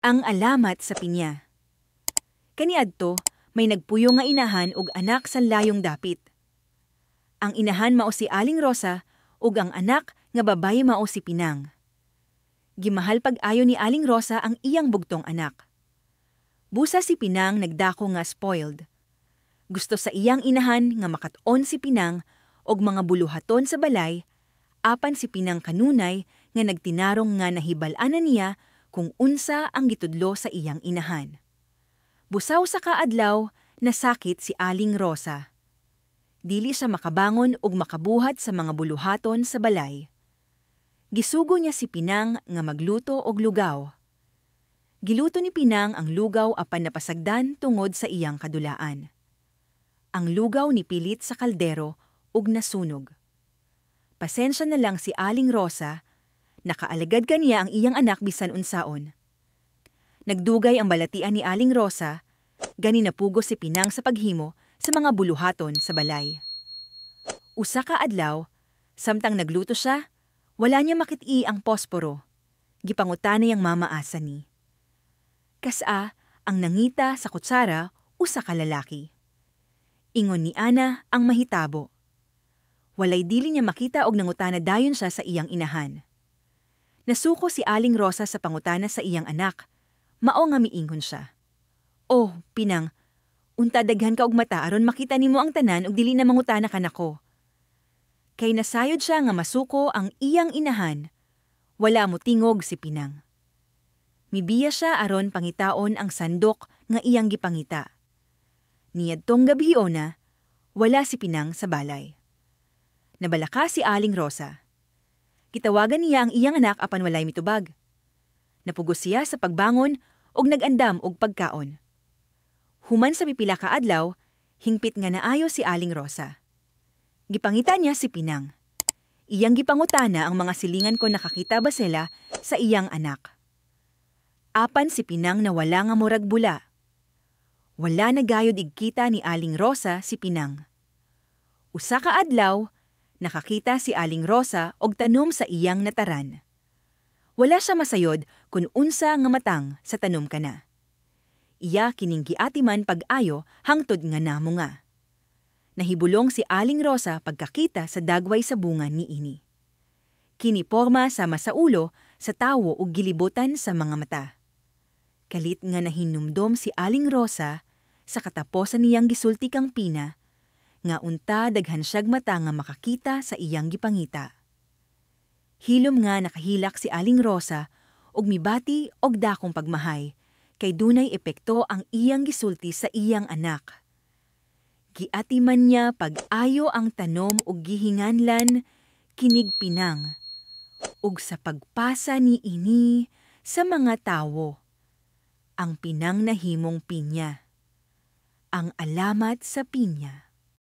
Ang Alamat sa Pinya. Kaniadto, may nagpuyo nga inahan ug anak sa layong dapit. Ang inahan mao si Aling Rosa ug ang anak nga babaye mao si Pinang. Gimahal pag-ayo ni Aling Rosa ang iyang bugtong anak. Busa si Pinang nagdako nga spoiled. Gusto sa iyang inahan nga makat-on si Pinang og mga buluhaton sa balay, apan si Pinang kanunay nga nagtinarong nga nahibal-an na niya kung unsa ang gitudlo sa iyang inahan. Busaw sa kaadlaw, nasakit si Aling Rosa. Dili siya makabangon ug makabuhat sa mga buluhaton sa balay. Gisugo niya si Pinang nga magluto og lugaw. Giluto ni Pinang ang lugaw apan napasagdan tungod sa iyang kadulaan. Ang lugaw nipilit sa kaldero ug nasunog. Pasensya na lang si Aling Rosa, nakaalagad kaniya ang iyang anak bisan unsaon. Nagdugay ang balatian ni Aling Rosa, gani napugos si Pinang sa paghimo sa mga buluhaton sa balay. Usa ka adlaw, samtang nagluto siya, wala niya makit-i ang posporo. Gipangutana iyang mama asa ni. Kas-a, ang nangita sa kutsara usa ka lalaki. Ingon ni Ana ang mahitabo. Walay dili niya makita og nangutana dayon siya sa iyang inahan. Nasuko si Aling Rosa sa pangutana sa iyang anak. Mao nga miingon siya. "Oh, Pinang, unta daghan ka og mata aron makita nimo ang tanan ug dili na mangutana ka nako." Kay nasayod siya nga masuko ang iyang inahan, wala motingog si Pinang. Mibiya siya aron pangitaon ang sandok nga iyang gipangita. Niadtong gabiona, wala si Pinang sa balay. Nabalaka si Aling Rosa. Gitawagan niya ang iyang anak apan walay mitubag. Napugos siya sa pagbangon ug nag-andam og pagkaon. Human sa pipila ka adlaw, hingpit nga naayo si Aling Rosa. Gipangita niya si Pinang. Iyang gipangutana ang mga silingan kon nakakita ba sila sa iyang anak. Apan si Pinang nawala nga murag bula. Wala na gayod igkita ni Aling Rosa si Pinang. Usa ka adlaw, nakakita si Aling Rosa og tanom sa iyang nataran. Wala siya masayod kung unsa nga matang sa tanom kana. Iya kining giatiman pag-ayo hangtod nga namunga. Nahibulong si Aling Rosa pagkakita sa dagway sa bunga niini. Kini porma sama sa ulo sa tawo ug gilibutan sa mga mata. Kalit nga nahinumdom si Aling Rosa sa kataposan niyang gisulti kang Pina, nga unta daghan siyag mata nga makakita sa iyang gipangita. Hilom nga nakahilak si Aling Rosa ug mibati og dakong pagmahay kay dunay epekto ang iyang gisulti sa iyang anak. Giatiman niya pag-ayo ang tanom ug gihinganlan kinig Pinang ug sa pagpasa ni ini sa mga tawo, ang Pinang nahimong pinya. Ang Alamat sa Pinya.